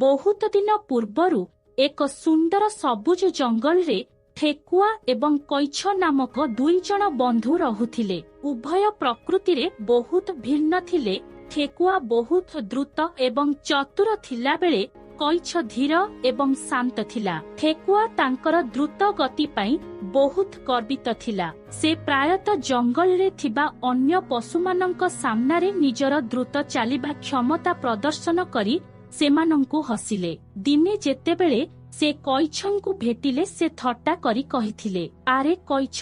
ବହୁତ ଦିନ ପୂର୍ବରୁ ଏକ ସୁନ୍ଦର ସବୁଜ ଜଙ୍ଗଲରେ ଠେକୁଆ ଏବଂ କଇଁଛ ନାମକ ଦୁଇ ଜଣ ବନ୍ଧୁ ରହୁଥିଲେ। ଉଭୟ ପ୍ରକୃତିରେ ବହୁତ ଭିନ୍ନ ଥିଲେ। ଠେକୁଆ ବହୁତ ଦ୍ରୁତ ଏବଂ ଚତୁର ଥିଲାବେଳେ କଇଁଛ ଧୀର ଏବଂ ଶାନ୍ତ ଥିଲା। ଠେକୁଆ ତାଙ୍କର ଦ୍ରୁତ ଗତି ପାଇଁ ବହୁତ ଗର୍ବିତ ଥିଲା। ସେ ପ୍ରାୟତଃ ଜଙ୍ଗଲରେ ଥିବା ଅନ୍ୟ ପଶୁମାନଙ୍କ ସାମ୍ନାରେ ନିଜର ଦ୍ରୁତ ଚାଲିବା କ୍ଷମତା ପ୍ରଦର୍ଶନ କରି ସେମାନଙ୍କୁ ହସିଲେ। ଦିନେ ଯେତେବେଳେ ସେ କଇଁଛଙ୍କୁ ଭେଟିଲେ, ସେ ଥଟ୍ଟା କରି କହିଥିଲେ, "ଆରେ କଇଁଛ,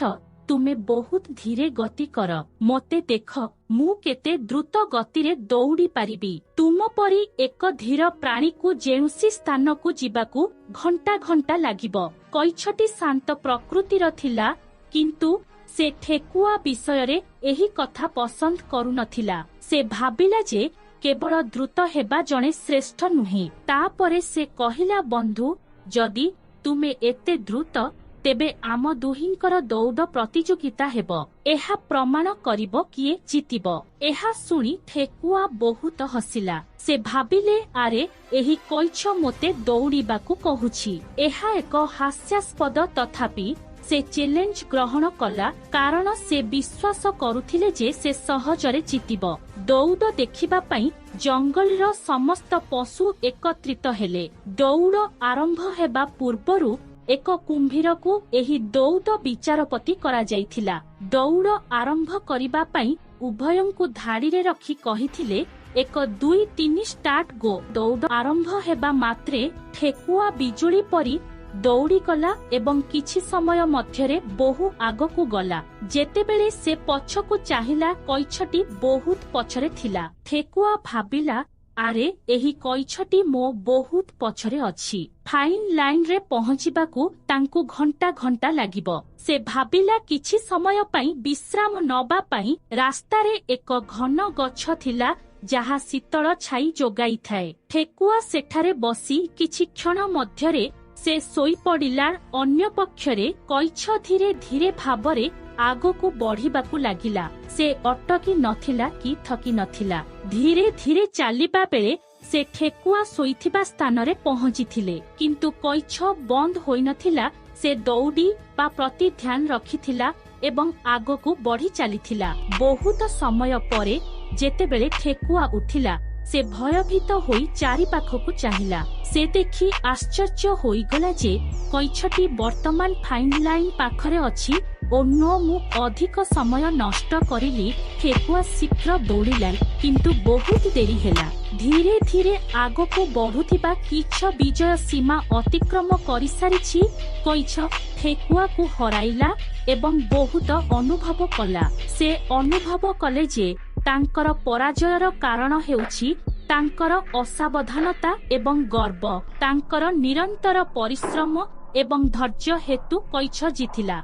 ତୁମେ ବହୁତ ଧୀରେ ଗତି କର। ମୋତେ ଦେଖ, ମୁଁ କେତେ ଦ୍ରୁତ ଗତିରେ ଦୌଡ଼ି ପାରିବି। ତୁମ ପରି ଏକ ଧୀର ପ୍ରାଣୀକୁ ଯେଣୁସି ସ୍ଥାନକୁ ଯିବାକୁ ଘଣ୍ଟା ଘଣ୍ଟା ଲାଗିବ।" କଇଁଛଟି ଶାନ୍ତ ପ୍ରକୃତିର ଥିଲା, କିନ୍ତୁ ସେ ଠେକୁଆ ବିଷୟରେ ଏହି କଥା ପସନ୍ଦ କରୁନଥିଲା। ସେ ଭାବିଲା ଯେ କେବଳ ଦ୍ରୁତ ହେବା ଜଣେ ଶ୍ରେଷ୍ଠ ନୁହେଁ। ତାପରେ ସେ କହିଲା, "ବନ୍ଧୁ, ଯଦି ତୁମେ ଏତେ ଦ୍ରୁତ, ତେବେ ଆମ ଦୁହିଁଙ୍କର ଦୌଡ଼ ପ୍ରତିଯୋଗିତା ହେବ। ଏହା ପ୍ରମାଣ କରିବ କିଏ ଜିତିବ।" ଏହା ଶୁଣି ଠେକୁଆ ବହୁତ ହସିଲା। ସେ ଭାବିଲେ, "ଆରେ, ଏହି କଇଁଛ ମୋତେ ଦୌଡ଼ିବାକୁ କହୁଛି। ଏହା ଏକ ହାସ୍ୟାସ୍ପଦ।" ତଥାପି ସେ ଚ୍ୟାଲେଞ୍ଜ ଗ୍ରହଣ କଲା, କାରଣ ସେ ବିଶ୍ୱାସ କରୁଥିଲେ ଯେ ସେ ସହଜରେ ଜିତିବ। ଦୌଡ଼ ଦେଖିବା ପାଇଁ ଜଙ୍ଗଲର ସମସ୍ତ ପଶୁ ଏକତ୍ରିତ ହେଲେ। ଦୌଡ଼ ଆରମ୍ଭ ହେବା ପୂର୍ବରୁ ଏକ କୁମ୍ଭୀରକୁ ଏହି ଦୌଡ଼ ବିଚାରପତି କରାଯାଇଥିଲା। ଦୌଡ଼ ଆରମ୍ଭ କରିବା ପାଇଁ ଉଭୟଙ୍କୁ ଧାଡ଼ିରେ ରଖି କହିଥିଲେ, "1, 2, 3, ଷ୍ଟାର୍ଟ, ଗୋ!" ଦୌଡ଼ ଆରମ୍ଭ ହେବା ମାତ୍ରେ ଠେକୁଆ ବିଜୁଳି ପରି ଦୌଡ଼ିଗଲା ଏବଂ କିଛି ସମୟ ମଧ୍ୟରେ ବହୁ ଆଗକୁ ଗଲା। ଯେତେବେଳେ ସେ ପଛକୁ ଚାହିଁଲା, କଇଁଛଟି ବହୁତ ପଛରେ ଥିଲା। ଠେକୁଆ ଭାବିଲା, "ଆରେ, ଏହି କଇଁଛଟି ମୋ ବହୁତ ପଛରେ ଅଛି। ଫାଇନ୍ ଲାଇନରେ ପହଞ୍ଚିବାକୁ ତାଙ୍କୁ ଘଣ୍ଟା ଘଣ୍ଟା ଲାଗିବ।" ସେ ଭାବିଲା କିଛି ସମୟ ପାଇଁ ବିଶ୍ରାମ ନବା ପାଇଁ। ରାସ୍ତାରେ ଏକ ଘନ ଗଛ ଥିଲା, ଯାହା ଶୀତଳ ଛାଇ ଯୋଗାଇଥାଏ। ଠେକୁଆ ସେଠାରେ ବସି କିଛି କ୍ଷଣ ମଧ୍ୟରେ ସେ ଶୋଇପଡ଼ିଲା। ଅନ୍ୟ ପକ୍ଷରେ କଇଁଛ ଧୀରେ ଧୀରେ ଭାବରେ ଆଗକୁ ବଢ଼ିବାକୁ ଲାଗିଲା। ସେ ଅଟକି ନଥିଲା କି ଥକି ନଥିଲା। ଧୀରେ ଧୀରେ ଚାଲିବା ବେଳେ ସେ ଠେକୁଆ ଶୋଇଥିବା ସ୍ଥାନରେ ପହଞ୍ଚିଥିଲେ। କିନ୍ତୁ କଇଁଛ ବନ୍ଦ ହୋଇନଥିଲା। ସେ ଦୌଡ଼ିବା ପ୍ରତି ଧ୍ୟାନ ରଖିଥିଲା ଏବଂ ଆଗକୁ ବଢ଼ି ଚାଲିଥିଲା। ବହୁତ ସମୟ ପରେ ଯେତେବେଳେ ଠେକୁଆ ଉଠିଲା, ସେ ଭୟଭୀତ ହୋଇ ଚାରିପାଖକୁ ଚାହିଁଲା। ସେ ଦେଖି ଆଶ୍ଚର୍ଯ୍ୟ ହୋଇଗଲା ଯେ କଇଁଛଟି ବର୍ତ୍ତମାନ ଫାଇନ୍ ଲାଇନ୍ ପାଖରେ ଅଛି। "ଓ ନୋ, ମୁଁ ଅଧିକ ସମୟ ନଷ୍ଟ କରିଲି।" ଠେକୁଆ ଶୀଘ୍ର ଦୌଡ଼ିଲା, କିନ୍ତୁ ବହୁତ ଡେରି ହେଲା। ଧୀରେ ଧୀରେ ଆଗକୁ ବଢୁଥିବା କଇଁଛ ବିଜୟ ସୀମା ଅତିକ୍ରମ କରିସାରିଛି। କଇଁଛ ଠେକୁଆକୁ ହରାଇଲା ଏବଂ ବହୁତ ଅନୁଭବ କଲା। ସେ ଅନୁଭବ କଲେ ଯେ ତାଙ୍କର ପରାଜୟର କାରଣ ହେଉଛି ତାଙ୍କର ଅସାବଧାନତା ଏବଂ ଗର୍ବ। ତାଙ୍କର ନିରନ୍ତର ପରିଶ୍ରମ ଏବଂ ଧୈର୍ଯ୍ୟ ହେତୁ କଇଁଛ ଜିତିଲା।